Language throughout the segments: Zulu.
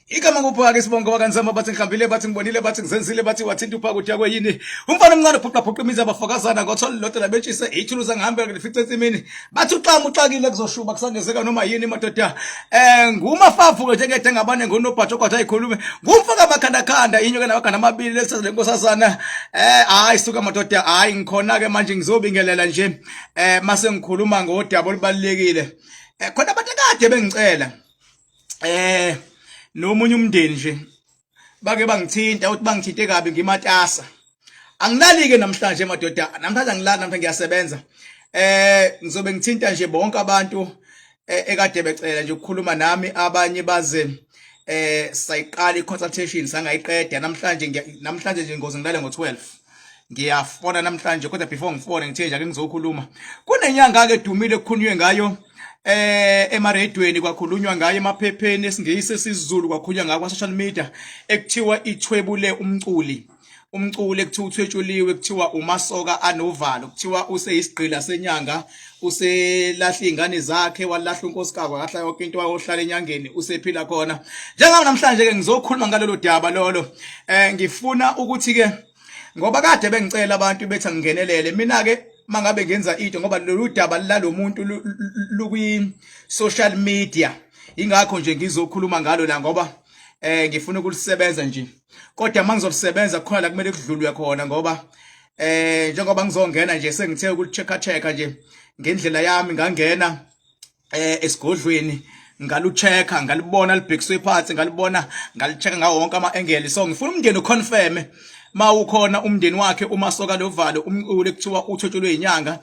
Igama nguphaka isibongo wakanzama, bathi ngihambile, bathi ngibonile, bathi ngizenzile, bathi wathinta uphaka uthi yakweyini. Umfana omncane uphuqa phuqa imizi abafakazana ngothola lodwa labetshise ithuluza ngihambe ngilifice ensimini. Bathi uxama uxakile kuzoshuba kusangezeka noma yini madoda. Ngumafafu ke njengede ngabane ngunobhatsho kodwa ayikhulume. Ngumfaka amakhanda khanda inyoka namakhanda amabili lesizwe lenkosazana. Hayi suka madoda, hayi ngikhona ke manje ngizobingelela nje. Mase ngikhuluma ngodaba olubalekile. Khona abantu kade bengicela nomunye umndeni nje bake bangithinta uthi bangithinte kabi ngimatasa. Angilali ke namhlanje madoda, namhlanje angilali, namhlanje ngiyasebenza. Ngizobe ngithinta nje bonke abantu ekade becela nje ukukhuluma nami, abanye baze sayiqala i-consultation sangayiqeda. Namhlanje namhlanje nje ngoze ngilale ngo-12, ngiyafona namhlanje, kodwa before ngifone ngithe nje ake ngizokhuluma. Kunenyanga ke edumile ekukhulunywe ngayo emaredweni, kwakhulunywa ngayo emaphepheni esiNgisi, esiZulu, kwakhulunywa ngayo kwa social media, ekuthiwa ithwebule umculi, umculi ekuthiwa uthwetshuliwe, kuthiwa uMasoka Anovalo, kuthiwa useyisigqila senyanga, uselahla izingane zakhe, walahla unkosikazi, walahla yonke into, wayohlala enyangeni, usephila khona. Njengoba namhlanje ke ngizokhuluma ngalolu daba lolo, ngifuna ukuthi ke ngoba kade bengicela abantu bethi angingenelele mina ke mangabe ngenza into, ngoba lolu daba lalomuntu lukwi social media, ingakho nje ngizokhuluma ngalo la, ngoba ngifuna ukulisebenza nje. Kodwa mangizolisebenza khona la kumele kudlulwe khona, ngoba njengoba ngizongena nje sengithe ukuchecka checka nje ngendlela yami, ngangena esigodlweni ngaluchecka, ngalibona libhekiswe phansi, ngalibona, ngalichecka ngawo wonke ama-angle. So ngifuna umndeni uconfirme mawukhona umndeni wakhe uMasoka Lovalo, umculi kuthiwa uthwetshelwe inyanga,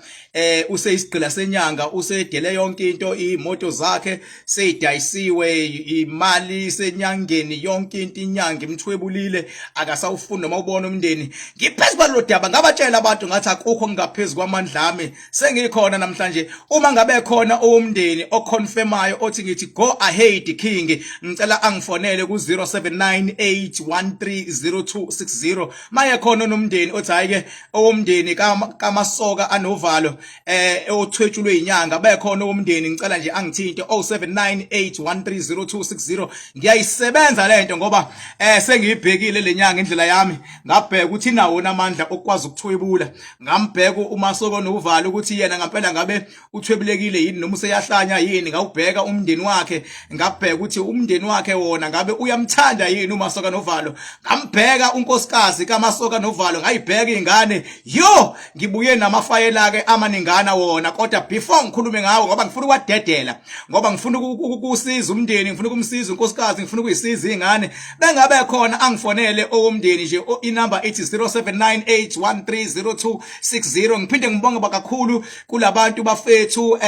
useyisigqila senyanga, usedele yonke into, imoto zakhe seyidayisiwe, imali senyangeni, yonke into inyanga imthwebulile, akasawufuni noma ubona umndeni. Ngiphezu kwalolu daba, ngabatshela abantu ngathi akukho ngaphezu kwamandla ami. Sengikhona namhlanje, uma ngabe khona owomndeni oconfirmayo othi ngithi go ahead king, ngicela angifonele ku 0798130260. Maye khona nomndeni othi hayi ke owomndeni kaMasoka Anovalo othwetshulwe inyanga, bekhona owomndeni, ngicela nje angithinte 0798130260. Ngiyayisebenza lento ngoba sengiyibhekile lenyanga indlela yami, ngabheka ukuthi inawo namandla okwazi ukuthwebula, ngambheka uMasoko Novalo ukuthi yena ngempela ngabe uthwebulekile yini noma useyahlanya yini, ngawubheka umndeni wakhe, ngabheka ukuthi umndeni wakhe wona ngabe uyamthanda yini uMasoka Novalo, ngambheka unkosikazi kaMasoka Novalo, ngayibheka izingane. Yo, ngibuye namafayela ke amaningana wona, kodwa before ngikhulume ngawo, ngoba ngifuna ukwadedela, ngoba ngifuna ukusiza umndeni, ngifuna ukumsiza unkosikazi, ngifuna ukuyisiza izingane, bengabe khona angifonele owomndeni nje, inumber ithi 0798130260. Ngiphinde ngibonge kakhulu kulabantu bafethu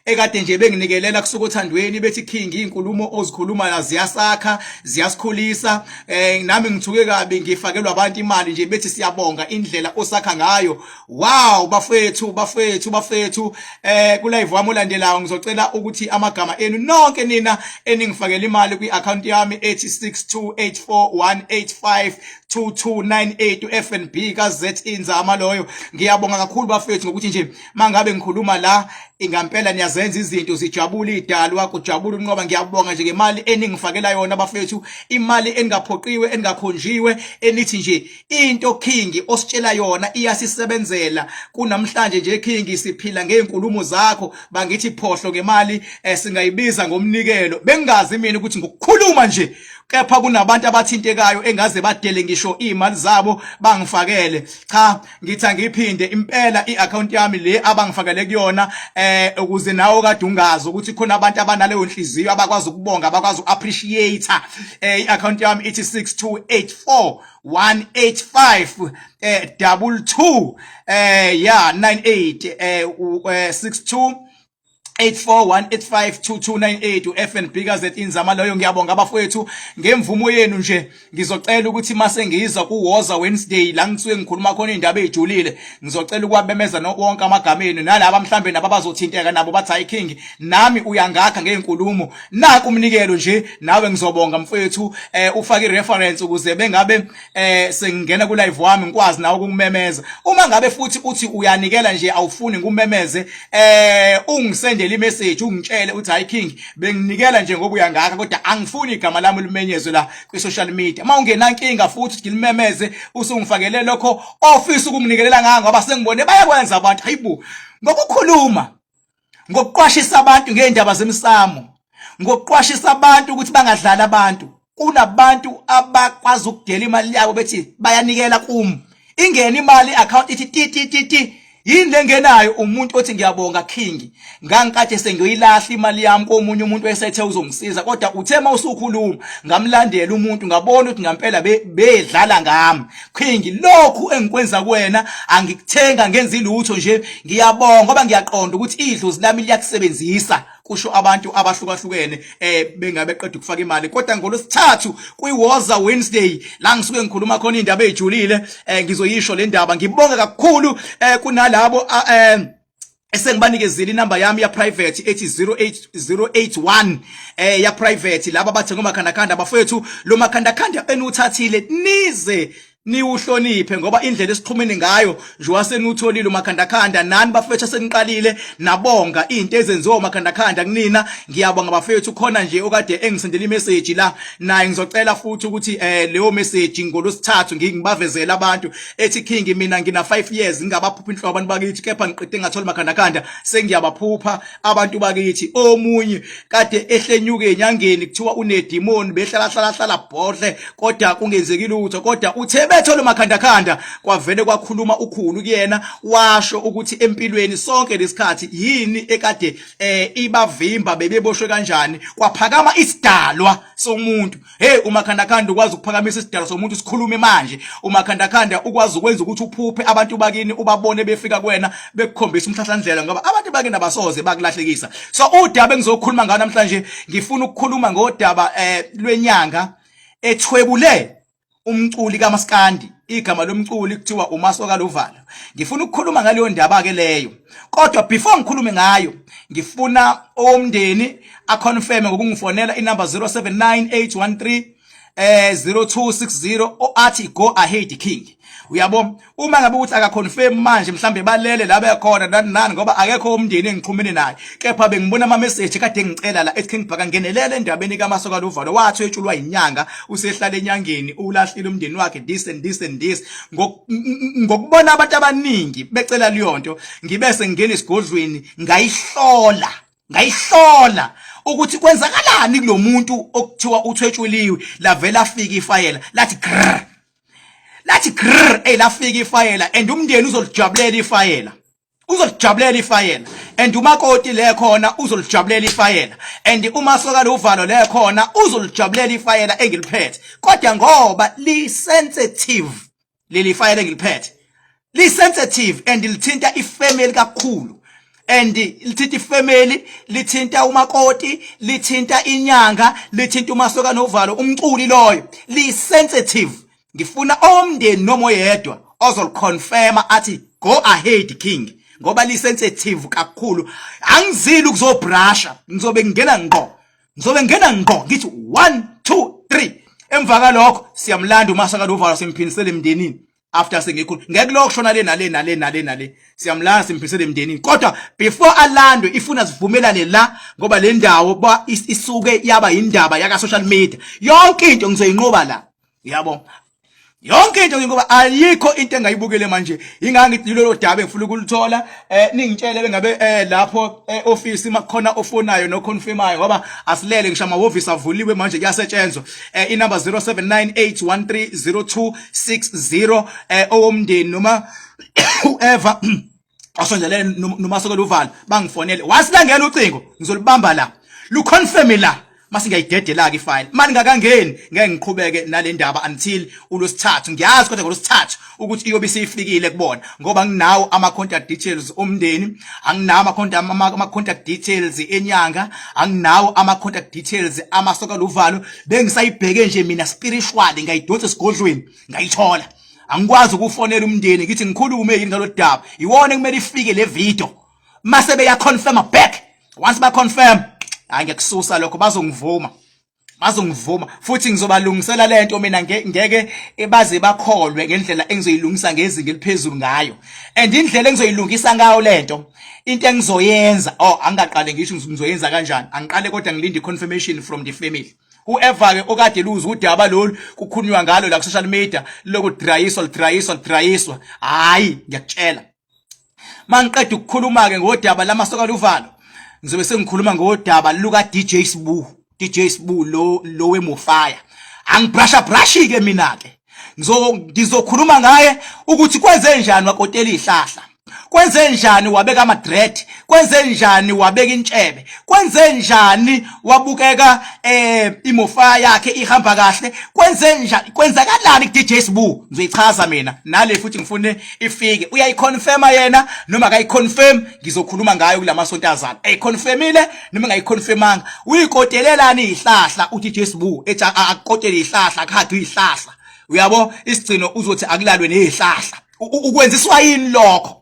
ekade nje benginikelela kusuka othandweni, bethi king, izinkulumo ozikhuluma ziyasakha, ziyasikhulisa. Nami ngithuke kabi ngifakelwa abantu imali nje, bethi siyabonga indlela osakha ngayo. Wow, bafethu, bafethu, bafethu, ku live wami olandelayo ngizocela ukuthi amagama enu nonke nina eningifakela imali kwi account yami ethi 62841852298, FNB ka Z Inzama loyo. Ngiyabonga kakhulu bafethu ngokuthi nje mangabe ngikhuluma la ingampela niyazenza izinto zijabule, idalwa kujabula unqoba. Ngiyabonga nje ngemali eningifakela yona bafethu, imali engaphoqiwe, engakhonjiwe, enithi nje into king ositshela yona iyasisebenzela kunamhlanje nje king, siphila ngezinkulumo zakho. Bangithi phohlo ngemali, singayibiza ngomnikelo. Bengazi mina ukuthi ngokukhuluma nje kepha kunabantu abathintekayo engaze badele ngisho imali zabo bangifakele. Cha, ngithi angiphinde impela i-account yami le abangifakele kuyona, ukuze nawe kade ungazi ukuthi khona abantu abanaleyo nhliziyo, abakwazi ukubonga, abakwazi uappreciate. I-account yami ithi 6284 185 22 yeah 98, 62 841852298, uFNB kaZ Inzama loyo. Ngiyabonga abafowethu ngemvumo yenu nje, ngizocela ukuthi mase ngiza kuWoza Wednesday la ngisuke ngikhuluma khona indaba ezijulile, ngizocela ukwabemeza wonke amagama enu nalaba mhlambe nabo abazothinteka nabo bathi hayi king, nami uyangakha ngezinkulumo, naku umnikelo nje nawe, ngizobonga mfowethu, ufake ireference ukuze bengabe sengingena ku live wami ngikwazi nawe ukumemeza. Uma ngabe futhi uthi uyanikela nje, awufuni ngumemeze, ungisendele. Ungisendele imessage ungitshele uthi, "Hayi King, benginikela nje ngoba uyangaka, kodwa angifuni igama lami limenyezwe la kwi social media." Uma ungenankinga futhi ukuthi ngilimemeze, usungifakele lokho ofisa ukunginikelela ngako, ngoba sengibone bayakwenza abantu, hayibo, ngokukhuluma, ngokuqwashisa abantu ngeindaba zemsamo, ngokuqwashisa abantu ukuthi bangadlali abantu. Kunabantu abakwazi ukudela imali yabo bethi bayanikela kum, ingene imali account ithi ti ti ti ti. Yini lengenayo? Umuntu othi, "Ngiyabonga King, ngangikade sengiyoyilahla imali yami komunye umuntu esethe uzongisiza, kodwa uthe mawusukhuluma ngamlandela umuntu, ngabona ukuthi ngempela bedlala ngami. King, lokhu engikwenza kuwena angikuthenga ngenza ilutho nje, ngiyabonga ngoba ngiyaqonda ukuthi idlozi lami liyakusebenzisa," kusho abantu abahlukahlukene bengabe qeda ukufaka imali. Kodwa ngolwesithathu kwiWoza Wednesday, la ngisuke ngikhuluma khona indaba ejulile, ngizoyisho le ndaba. Ngibonga kakhulu kunalabo esengibanikezile inamba yami ya private ethi 08081 ya private, laba bathenga umakhandakhanda. Bafethu, lo makhandakhanda enuthathile nize niwuhloniphe, ngoba indlela esixhumene ngayo nje wasenutholile umakhandakhanda. Nani bafethu aseniqalile nabonga into ezenziwa umakhandakhanda kunina, ngiyabonga bafethu. Khona nje okade engisendela imessage la, naye ngizocela futhi ukuthi leyo message ngolwesithathu ngibavezela abantu, ethi, "King, mina ngina 5 years ngingabaphupha inhlobo abantu bakithi, kepha ngiqede ngathola umakhandakhanda, sengiyabaphupha abantu bakithi." Omunye kade ehlenyuke enyangeni, kuthiwa unedemon, behlala hlala hlala bhodle kodwa kungenzeki lutho, kodwa uthe bethola umakhandakhanda kwavele kwakhuluma ukhulu kuyena, washo ukuthi empilweni sonke lesikhathi yini ekade ibavimba, bebeboshwe kanjani, kwaphakama isidalwa somuntu. Hey, umakhandakhanda ukwazi ukuphakamisa isidalwa somuntu sikhulume. Manje umakhandakhanda ukwazi ukwenza ukuthi uphuphe abantu bakini, ubabone befika kuwena, bekukhombisa umhlahlandlela, ngoba abantu bakini abasoze bakulahlekisa. So udaba engizokhuluma ngawo namhlanje, ngifuna ukukhuluma ngodaba lwenyanga ethwebule umculi kaMaskandi, igama lomculi kuthiwa uMasoka Luvalo. Ngifuna ukukhuluma ngaleyo ndaba ke leyo, kodwa before ngikhulume ngayo, ngifuna owomndeni aconfirm ngokungifonela inumber 079813 0260, athi, "Go ahead King." Uyabo, uma ngabe ukuthi akaconfirm manje, mhlambe balele la bekhona nani nani, ngoba akekho umndeni engixhumene naye, kepha bengibona ama message kade ngicela la ethi, "King Bhaka, ngenelele endabeni kaMasoka Luvalo, wathi wetshulwa inyanga, usehlala enyangeni, ulahlile umndeni wakhe, this and this and this." Ngokubona abantu abaningi becela leyo nto, ngibe sengingena esigodlweni, ngayihlola ukuthi kwenzakalani kulomuntu okuthiwa uthwetshuliwe. Lavela afika ifayela, lathi grrr, lathi grrr, ey, lafika ifayela, and umndeni uzolijabulela ifayela, uzolijabulela ifayela, and umakoti le khona uzolijabulela ifayela, and uma soka luvalo le khona uzolijabulela ifayela engiliphethe. Kodwa ngoba li sensitive leli fayela engiliphethe, li sensitive and lithinta ifamily kakhulu, and lithinta ifamily, lithinta umakoti, lithinta inyanga, lithinta uMasoka Novalo umculi loyo, li sensitive, ngifuna omndeni noma oyedwa ozoliconfirma athi, "Go ahead King," ngoba li sensitive kakhulu. Angizili ukuzobrasha, ngizobe ngingena ngqo, ngizobe ngena ngqo ngithi 1 2 3. Emva kalokho siyamlanda uMasoka Luvalo, simphindisele emndenini. After sengikhulu, ngeke lokho shona le nale nale nale nale, siyamlanda, simphisele emndenini. Kodwa before alandwe, ifuna sivumelane la, ngoba le ndawo ba isuke yaba indaba yaka social media. Yonke into ngizoyinqoba la, yabo, yonke into, ngoba ayikho into engayibukele manje. Ingangithi lolo daba engifuna ukulithola, ningitshele bengabe lapho office makhona ofonayo no confirmayo, ngoba asilele ngisho, amahhovisi avuliwe manje, kuyasetshenzwa. Inumber 0798130260, owomndeni noma whoever osondelene noMasoka Luvalo bangifonele. Once langena ucingo, ngizolibamba la, luconfirm la, mase ngiyayidedela ke ifile. Manje ngakangeni, ngeke ngiqhubeke nale ndaba until ulwesithathu. Ngiyazi kodwa ngolwesithathu ukuthi iyobe isifikile kubona, ngoba nginawo ama contact details omndeni, anginawo ama contact details enyanga, anginawo ama contact details amasoka luvalo. Bengisayibheke nje mina spiritually, ngayidonsa esigodlweni, ngayithola. Angikwazi ukufonela umndeni ngithi ngikhulume yini ngalo daba. Iwona kumele ifike le video, mase beya confirm back. Once ba confirm, hayi, ngiyekususa lokho, bazongivuma. Bazongivuma futhi ngizobalungisela lento mina, ngeke baze bakholwe ngendlela engizoyilungisa ngezinga eliphezulu ngayo. And indlela engizoyilungisa ngayo lento, into engizoyenza, oh, angingaqale ngisho ngizoyenza kanjani, angiqale kodwa ngilinde confirmation from the family. Whoever ke okade luza udaba lolu kukhulunywa ngalo la ku social media, lokudrayiswa, lidrayiswa, lidrayiswa, hayi, ngiyakutshela. Mangiqeda ukukhuluma ke ngodaba lamasoka luvalo, ngizobe sengikhuluma ngodaba luka DJ Sbu, DJ Sbu lo weMofaya. Angibrasha brush ke mina ke, ngizokhuluma ngaye ukuthi kwenze njani wakotela izihlahla, kwenze njani wabeka ama dread, kwenze njani wabeka intshebe, kwenze njani wabukeka imofaya yakhe ihamba kahle, kwenze njani, kwenzakalani ku DJ Sbu. Ngizoyichaza mina nale futhi ngifune ifike. Uyayiconfirma yena noma akayiconfirm, ngizokhuluma ngayo kulamasonto azayo. Eyiconfirmile noma engayiconfirmanga, uyikotelelani izihlahla uthi DJ Sbu ethi akukotele izihlahla, akuhage izihlahla, uyabo, isigcino uzothi akulalwe nezihlahla. Ukwenziswa yini lokho?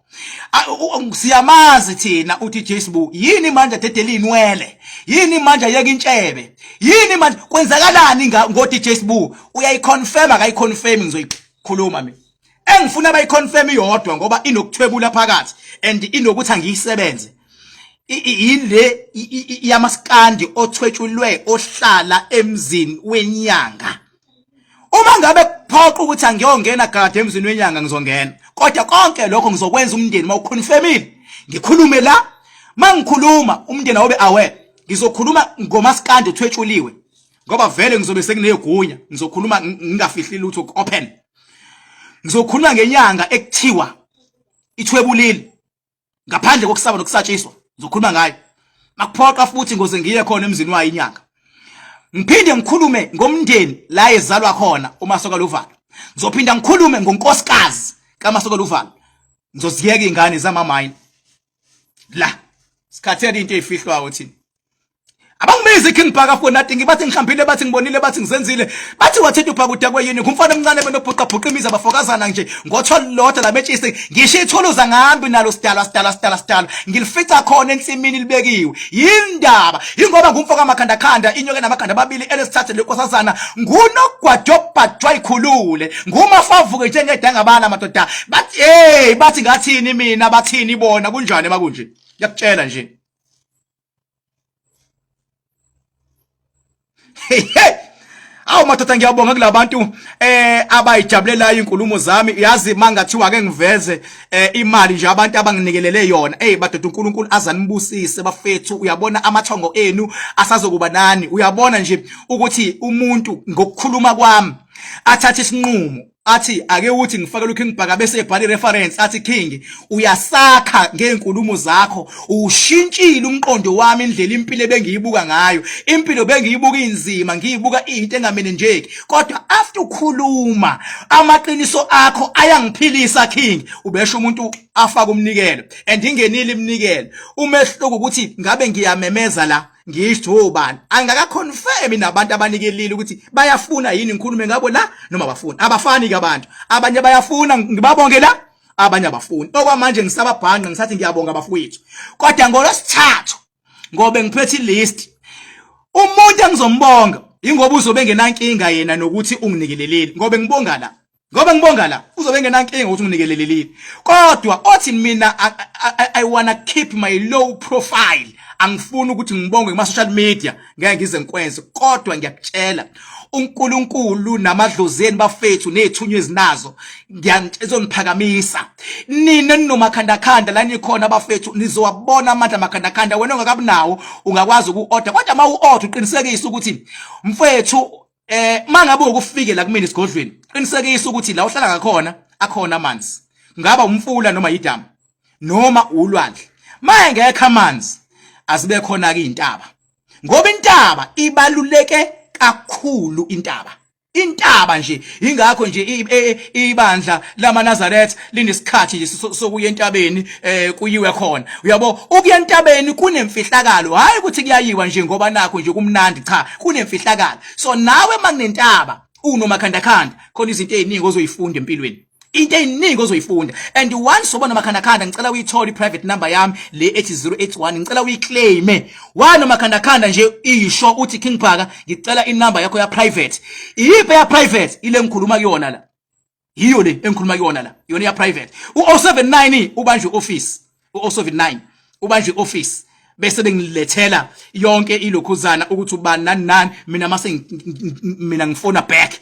Siyamazi thina uthi DJ Sbu yini manje adedela inwele, yini manje ayeka intshebe, yini manje kwenzakalani ngo DJ Sbu? Uyayiconfirm, akayiconfirm, ngizoyikhuluma mina. Engifuna bayiconfirm iyodwa ngoba inokuthwebula phakathi and inokuthi angiyisebenze, yile yamaskandi othwetshulwe ohlala emzini wenyanga. Uma ngabe kuphoqa ukuthi angiyongena gade emzini wenyanga, ngizongena, kodwa konke lokho ngizokwenza umndeni mawuconfirmile ngikhulume la. Mangikhuluma umndeni awube aware, ngizokhuluma ngomaskandi othwetshuliwe ngoba vele ngizobe sekunegunya, ngizokhuluma ngingafihli lutho, open. Ngizokhuluma ngenyanga ekuthiwa ithwebulile ngaphandle kokusaba nokusatshiswa, ngizokhuluma ngayo. Makuphoqa futhi ngoze ngiye khona emzini wayo inyanga. Ngiphinde ngikhulume ngomndeni la ezalwa khona uMasoka Luvalo. Ngizophinda ngikhulume ngonkosikazi kaMasoka Luvalo. Ngizoziyeka izingane zamamayini la, sikhathele into ezifihlwayo thina. Abangibizi King Bhaka for nothing. Bathi ngihambile, bathi ngibonile, bathi ngizenzile, bathi wathetha uBhaka udakwe yini, ngumfana omncane benobhuqa bhuqa imizi abafokazana nje ngotholo lodwa lametshisi, ngisho ithuluza ngihambi nalo, sidalwa, sidalwa, sidalwa, sidalwa, ngilifica khona ensimini libekiwe. Yindaba ingoba ngumfo kamakhanda khanda, inyoke namakhanda amabili, elesithathe lenkosazana ngunogwajobhajwa ikhulule ngumafavuke njengedangabala madoda. Bathi hey, bathi ngathini mina, bathini bona, kunjani makunje, ngiyakutshela nje. Hey hey. Awu madoda, ngiyabonga kulabantu abayijabulelayo inkulumo zami. Yazi mangathiwa ake ngiveze imali nje abantu abanginikelele yona. Hey madoda, uNkulunkulu azanibusise bafethu. Uyabona amathongo enu asazokuba nani. Uyabona nje ukuthi umuntu ngokukhuluma kwami athathe isinqumo, athi ake uthi ngifakele uKing Bhaka, bese ebhala ireference, athi King uyasakha ngeenkulumo zakho, ushintshile umqondo wami, indlela impilo ebengiyibuka ngayo, impilo bengiyibuka inzima, ngiyibuka into engamenenjeki, kodwa after ukhuluma amaqiniso akho ayangiphilisa King. Ubesho umuntu afaka umnikelo and ingenile iminikelo. Umehluko ukuthi ngabe ngiyamemeza la, ngisho obani, angakaconfirm nabantu abanikelile ukuthi bayafuna yini ngikhulume ngabo la noma abafuni. Abafani ke abantu, abanye bayafuna ngibabonge la, abanye abafuni. Okwamanje ngisababhanqa, ngisathi ngiyabonga abafowethu, kodwa ngolwesithathu ngobe ngiphethe ilist umuntu engizombonga, ingoba uzobe engenankinga yena nokuthi unginikelelile, ngoba ngibonga la, ngoba ngibonga la, uzobe engenankinga ukuthi unginikelelile. Kodwa othi mina I wanna keep my low profile, angifuni ukuthi ngibongwe kuma social media, ngeke ngize ngikwenze. Kodwa ngiyakutshela, uNkulunkulu namadlozeni bafethu nezithunywa ezinazo ngiyazoniphakamisa nina ninomakhandakhanda la nikhona bafethu, nizowabona amandla amakhandakhanda. Wena ongakabunawo ungakwazi uku-order, kodwa uma u-order uqinisekise ukuthi mfethu mangabe ukufike la kumina esigodlweni, qinisekisa ukuthi la uhlala ngakhona akhona amanzi, ngaba umfula noma idamu noma ulwandle. Mayengekho amanzi, azibe khona ke intaba, ngoba intaba ibaluleke kakhulu, intaba, intaba nje. Ingakho nje ibandla lamaNazaretha linesikhathi nje sokuya entabeni, kuyiwe khona, uyabo. Ukuya entabeni kunemfihlakalo, hayi ukuthi kuyayiwa nje ngoba nakho nje kumnandi, cha, kunemfihlakalo. So nawe makunentaba unomakhandakhanda khona, izinto eziningi ozoyifunda empilweni. Into eziningi ozoyifunda. And once uba nomakhandakhanda, ngicela uyithole i-private number yami le ethi 081, ngicela uyiclaime. Wanomakhandakhanda nje isho uthi King Bhaka, ngicela inumber yakho ya private. Iyiphi ya private? Ile ngikhuluma kuyona la. Yiyo le engikhuluma kuyona la, yona ya private. U-079 ubanjwe office, u-079 ubanjwe office, bese bengilethela yonke ilokhuzana ukuthi ubani nani nani. Mina mase mina ngifona back,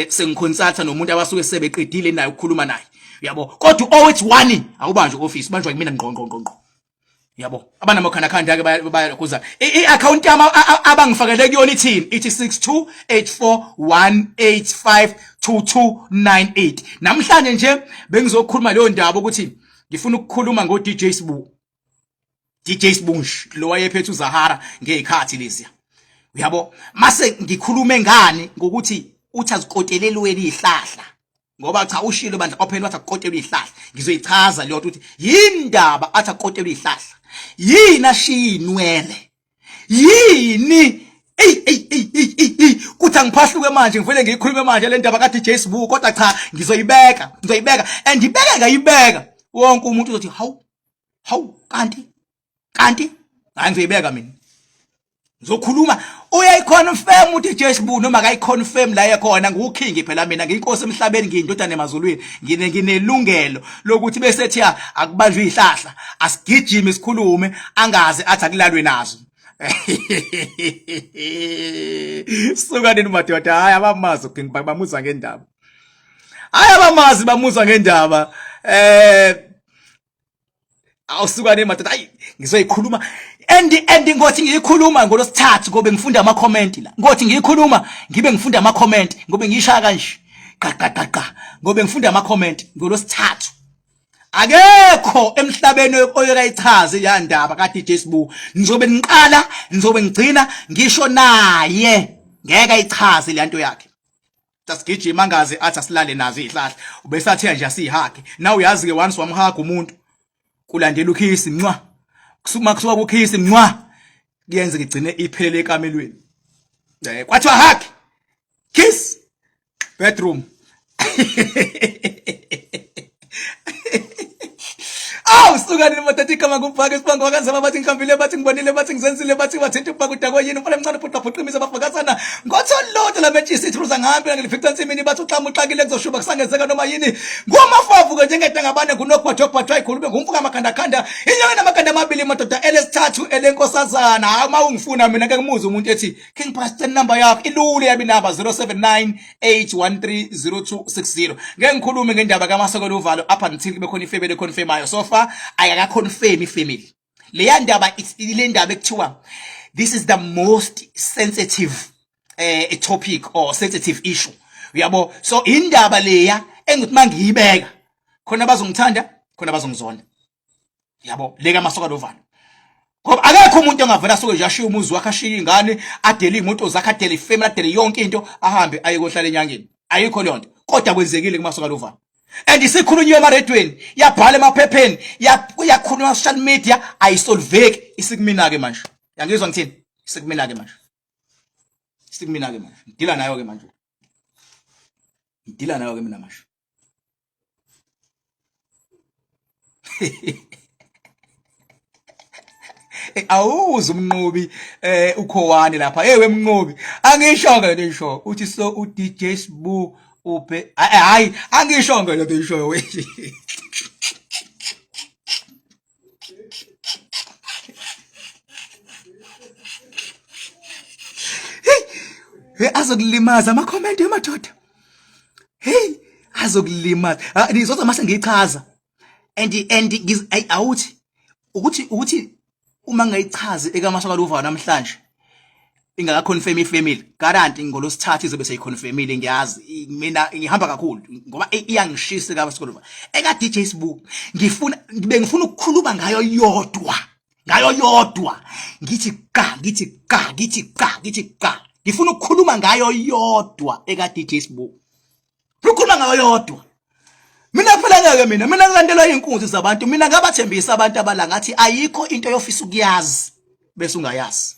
sengiconsulta nomuntu abasuke sebeqedile naye ukukhuluma naye, uyabo. Kodwa u-081 awubanjwe office, banjwa kumina ngqo ngqo ngqo ngqo, yabo. Abanamakhandakhanda ke bayalokhuza i-account yami abangifakele kuyona ithini, ithi 62841852298. Namhlanje nje bengizokhuluma leyo ndaba ukuthi ngifuna ukukhuluma ngo DJ Sbu, DJ Sibunshi lo wayephethe uZahara ngezikhathi leziya, uyabo. Mase ngikhulume ngani ngokuthi uthi azikotelelweni izihlahla, ngoba cha ushilo bandla ophela wathi akukotelwe izihlahla. Ngizoyichaza leyo ukuthi yindaba athi akukotelwe izihlahla, yini ashiya inwele, yini. Ey ey ey ey ey, kuthi angiphahluke manje, ngivele ngiyikhulume manje le ndaba ka DJ Sbu. Kodwa cha, ngizoyibeka, ngizoyibeka and ibeke, ngayibeka, wonke umuntu uzothi hawu hawu, kanti kanti hayi, ngizoyibeka mina, ngizokhuluma. Uyayiconfirm uDJ Sbu noma akayiconfirm la ekhona, nguking phela mina, ngiyinkosi emhlabeni, ngiyindodana emazulwini, ngine nginelungelo lokuthi bese ethi akubanjwe izihlahla, asigijime sikhulume, angaze athi akulalwe nazo. Suka nini madoda, hayi abamazi uking, bamuzwa ngendaba, hayi abamazi bamuzwa ngendaba. Awusuka ne madoda, ayi ngizoyikhuluma and ngothi ngiyikhuluma ngolosithathu ngobe ngifunda ama comment la, ngothi ngiyikhuluma ngibe ngifunda ama comment, ngobe ngiyishaya kanje qa qa qa qa, ngobe ngifunda ama comment ngolosithathu. Akekho emhlabeni oyekayichaze ya ndaba ka DJ Sbu. Ngizobe ngiqala, ngizobe ngigcina ngisho naye ngeke ayichaze le nto yakhe. Sasigijima angaze athi asilale nazo izihlahla, ubesathe nje asihage. Na uyazi ke, once wamhaga umuntu kulandela ukhisi ncwa, kusuma kusuka kukhisi ncwa, kuyenze ngigcine iphelele ekamelweni. Kwathiwa hug, kiss, bedroom. Awu suka nini madoda, igama ngubhaka isibongo wakanzima, bathi ngihambile, bathi ngibonile, bathi ngizenzile, bathi bathinta ubhaka udakwe yini, umfana emncane ubhuqa bhuqimisa bafakazana ngotholodo lametshisi ithuruza ngihambe ngilifica ensimini, bathi uxama uxakile kuzoshuba kusangenzeka noma yini, ngumafavu ke njengedangabane, ngunogwajogwajwa ikhulume ngumfuka amakhandakhanda, inyoka namakanda amabili madoda, elesithathu elenkosazana. Hayi uma ungifuna mina ngeke ngimuzwe umuntu ethi King Pastor number yakho ilule yami number 079 8130260. Ngeke ngikhulume ngendaba kaMasokelo uvalo up until kube khona ifamily econfirmayo. So far ayakaconfirm ifamily leya ndaba. Ile ndaba ekuthiwa this is the most sensitive topic or sensitive issue, uyabo. So indaba leya engithi mangiyibeka khona bazongithanda, khona bazongizonda, yabo, leka masoka lovalo, ngoba akekho umuntu ongavela asuke nje ashiye umuzi wakhe, ashiye ingane, adele iy'moto zakhe, adele ifamily, adele yonke into, ahambe aye kohlala enyangeni. Ayikho leyo nto, kodwa kwenzekile kumasoka lovalo and isikhulunyiwe emaredweni, yabhala emaphepheni, yakhulunywa social media, ayisolveki. Isikumina-ke manje, yangizwa ngithini? Isikumina-ke manje, isikumina-ke manje, ngidila nayo-ke manje, ngidila nayo-ke mina manje. Awuze umnqobi ukhowani lapha, hey wemnqobi, angisho ngeke lento isho uthi so u DJ Sbu uphe, hayi angisho ngeke lento isho we. Hey, azokulimaza ama comment emadoda. Hey, azokulimaza. Ah, ngizoza mase ngiyichaza. And awuthi ukuthi uma ngayichazi ekaMasoka Luva namhlanje ingaka confirm ifamily, guarantee ngolosithathu izobe seyiconfirmile. Ngiyazi mina ngihamba kakhulu ngoba iyangishisa ekaMasoka Luva. Eka DJ Sbu ngifuna bengifuna ukukhuluma ngayo yodwa, ngayo yodwa, ngithi qa, ngithi qa, ngithi qa, ngithi qa, ngifuna ukukhuluma ngayo yodwa eka DJ Sbu, ukhuluma ngayo yodwa. Mina phela ngeke, mina ngilandelwa inkunzi zabantu. Mina ngabathembisa abantu abala ngathi ayikho into yofisa ukuyazi bese ungayazi.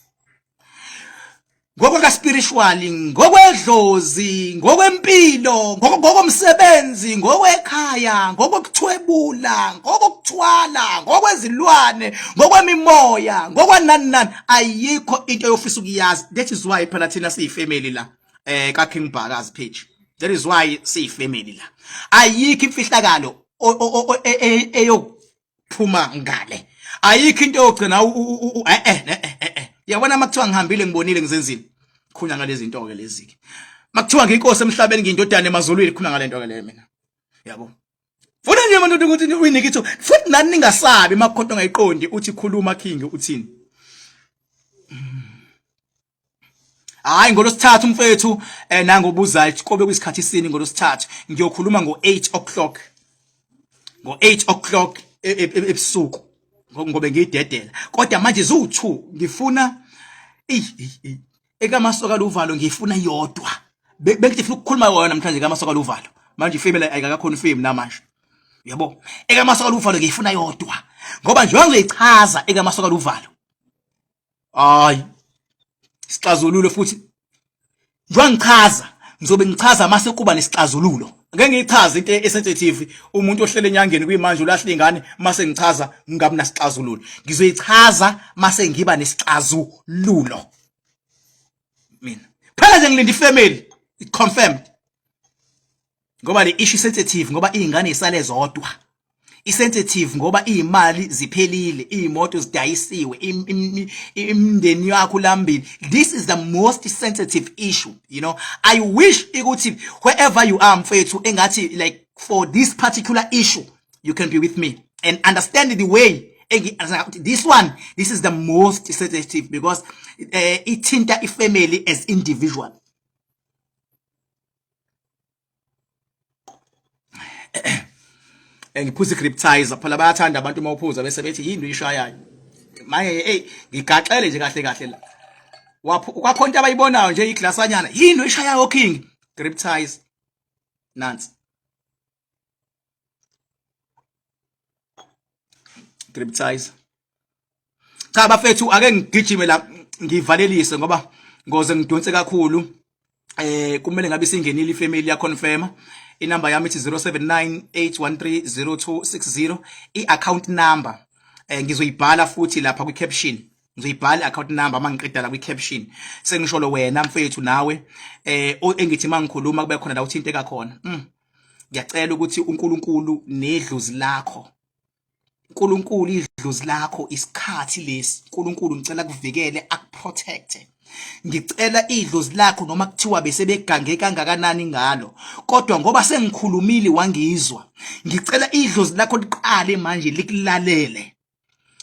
Ngokwaka spiritual, ngokwedlozi, ngokwempilo, ngokomsebenzi, ngokwekhaya, ngokokuthwebula, ngokokuthwala, ngokwezilwane, ngokwemimoya, ngokwanani nani, ayikho into yofisa ukuyazi. That is why phela thina siyifamily la ka King Bhakazi page. That is why siyifamily la. Ayikho imfihlakalo eyokuphuma ngale. Ayikho into yogcina Yabona makuthiwa ngihambile ngibonile ngizenzile. Khona ngalezi zinto ke lezi ke. Makuthiwa ngiyinkosi emhlabeni ngiyindodana emazulwini khona ngalento ke leyo mina. Yabo. Funa nje abantu ukuthi uyinike ithuba. Futhi nani ningasabi makukhonto ongayiqondi uthi khuluma King uthini. Hayi ngolosithathu mfethu nangobuzayo kobe kuyisikhathi sini ngolosithathu ngiyokhuluma ngo8 o'clock ngo8 o'clock ebusuku ngobe ngiyidedela kodwa manje ziwu2 ngifuna ekamasoka luvalo ngifuna yodwa bengithi funa ukukhuluma yona namhlanje kamasoka luvalo manje ifemeli ayikakakhona ifemi namanje yabo ekamasoka luvalo ngifuna yodwa ngoba nje ngizoyichaza ekamasoka luvalo hayi sixazululo futhi njengoba ngichaza ngizobe ngichaza mase kuba nesixazululo ngeke ngiyichaze into esensitive umuntu ohlele enyangeni kuyimanje ulahla ingane mase ngichaza ngingabi nasixazululo ngizoyichaza mase ngiba nesixazululo mina phela nje ngilinda ifamily it confirmed ngoba le issue sensitive ngoba izingane isale zodwa isensitive ngoba izimali ziphelile izimoto zidayisiwe imindeni yakho lambili. This is the most sensitive issue, you know. I wish ukuthi wherever you are mfethu engathi like for this particular issue you can be with me and understand the way this one, this is the most sensitive because ithinta ifamily as individual. Ngiphuza igriptizer phela bayathanda abantu uma uphuza bese bethi yini uyishayayo manje. Hey, ngigaxele nje kahle kahle la waphu kwakhona into abayibonayo nje iglasanyana, yini uyishayayo king? Griptizer nansi, griptizer. Cha bafethu, ake ngigijime la ngivalelise ngoba ngoze ngidonse kakhulu. Kumele ngabe singenile ifamily ya confirm. Inamba yami ithi 0798130260. I-account number ngizoyibhala futhi lapha kwi caption, ngizoyibhala i-account number uma ngiqeda la kwi-caption. Sengisholo wena mfethu nawe engithi mangikhuluma kube khona la uthinteka khona. Ngiyacela ukuthi uNkulunkulu nedlozi lakho, uNkulunkulu idlozi lakho, isikhathi lesi uNkulunkulu ngicela kuvikele akuprotecte. Ngicela idlozi lakho noma kuthiwa bese begange kangakanani ngalo, kodwa ngoba sengikhulumile wangizwa, ngicela idlozi lakho liqale manje likulalele,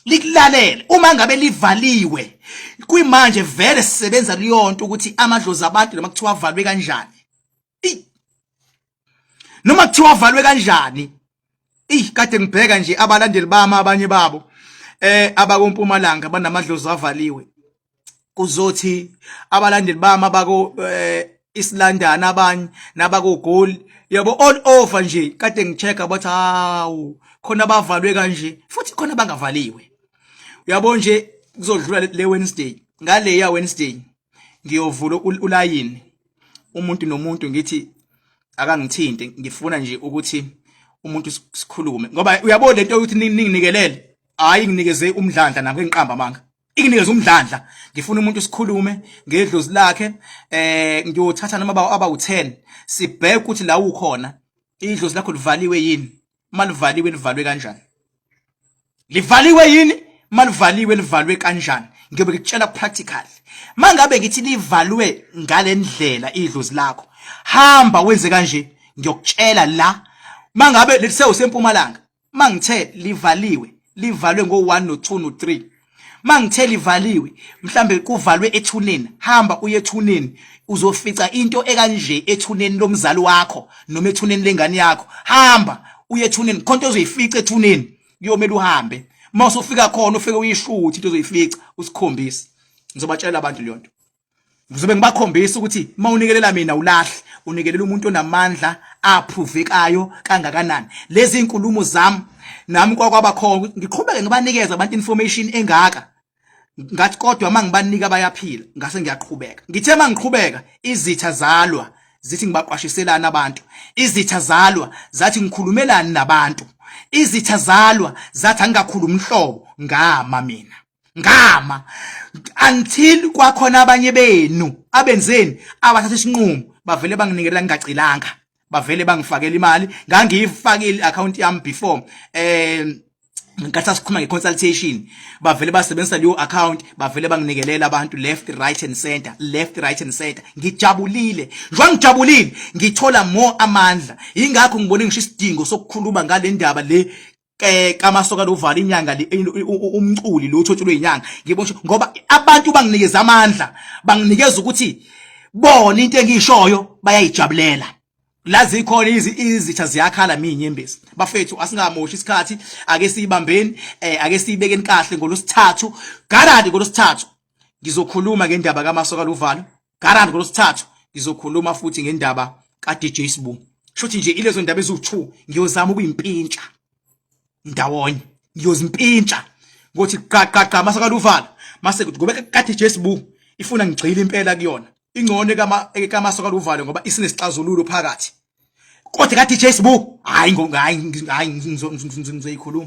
likulalele. Uma ngabe livaliwe kuyimanje vele sisebenza liyonto ukuthi amadlozi abantu noma kuthiwa avalwe kanjani, noma kuthiwa avalwe kanjani. Ey, kade ngibheka nje abalandeli bami abanye babo abakompumalanga banamadlozi avaliwe, kuzothi abalandeli bami abako isilandana abanye nabako Goli yabo, all over nje kade ngichecka bathi hawu khona bavalwe kanje futhi khona bangavaliwe. Uyabo nje kuzodlula le Wednesday, ngale ya Wednesday ngiyovula ulayini umuntu nomuntu ngithi akangithinte, ngifuna nje ukuthi umuntu sikhulume ngoba uyabona lento yokuthi ninginikelele hayi nginikeze umdlandla nami ngiqamba amanga inginikeze umdlandla. Ngifuna umuntu sikhulume ngedlozi lakhe. Ngiyothatha noma abawu10 sibheke ukuthi la ukhona idlozi lakho livaliwe yini, malivaliwe livalwe kanjani, livaliwe yini, malivaliwe livalwe kanjani. Ngiyobe ngikutshela practical mangabe ngithi livalwe ngalendlela idlozi lakho, hamba wenze kanje. Ngiyokutshela la mangabe lisewusempumalanga, mangithe livaliwe livalwe ngo1 no2 no3, mangithe livaliwe mhlambe kuvalwe ethuneni, hamba uye ethuneni uzofica into ekanje ethuneni lomzali wakho noma ethuneni lengane yakho. Hamba uye ethuneni khonto ozoyifica ethuneni, kuyomela uhambe uma usufika khona ufike uyishuthi into ozoyifica usikhombise. Ngizobatshela abantu leyo nto, ngizobe ngibakhombisa ukuthi uma unikelela mina ulahle unikelela umuntu onamandla aprovekayo kangakanani. Lezi inkulumo zami nami kwakwaba khona ngiqhubeke ngibanikeza abantu information engaka. Ngathi kodwa mangibanika bayaphila, ngase ngiyaqhubeka. Ngithe mangiqhubeka izitha zalwa zithi ngibaqwashiselana abantu. Izitha zalwa zathi ngikhulumelani nabantu. Izitha zalwa zathi angingakhulumi nhlobo, ngama mina. Ngama until kwakhona abanye benu abenzeni abathatha isinqumo bavele banginikela ngingacelanga. Bavele bangifakela imali, ngangiyifakile i-account yami before ngenkathi sasikhuluma nge-consultation, bavele basebenzisa leyo account, bavele banginikelela abantu left, right and center, left, right and center. Ngijabulile njengoba ngijabulile, ngithola more amandla. Yingakho ngibone ngisho isidingo sokukhuluma ngale ndaba le kaMasoka lovala inyanga le, umculi lo uthotshelwe inyanga. Ngibona ngoba abantu banginikeza amandla, banginikeza ukuthi bona into engiyishoyo bayayijabulela. La zikhona izitha ziyakhala minyembezi. Bafethu, asingamoshi isikhathi, ake siyibambeni, ake siyibekeni kahle. Ngolosithathu guarantee, ngolosithathu ngizokhuluma ngendaba kaMasoka Luvalo. Guarantee ngolosithathu ngizokhuluma futhi ngendaba ka DJ Sbu. Shuthi nje ilezo ndaba eziwu2 ngiyozama ukuyimpintsha ndawonye, ngiyozimpintsha ngothi qa qa qa Masoka Luvalo, mase ngoba ka DJ Sbu ifuna ngigxile impela kuyona. Ingcono kama kaMasoka Luvalo ngoba isinesixazululo phakathi, kodwa ka DJ Sbu hayi, hayi, hayi, ngizoyikhuluma,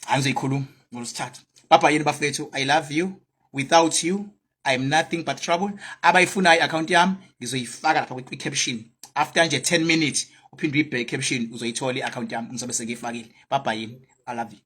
hayi, ngizoyikhuluma ngolosithathu. Baba yini bafethu, I love you. Without you I am nothing but trouble. Abayifunayo i-account yami ngizoyifaka lapha kwi-caption. After nje 10 minutes uphinde uyibheke caption, uzoyithola i-account yami, ngizobe sengiyifakile. Baba yini, I love you.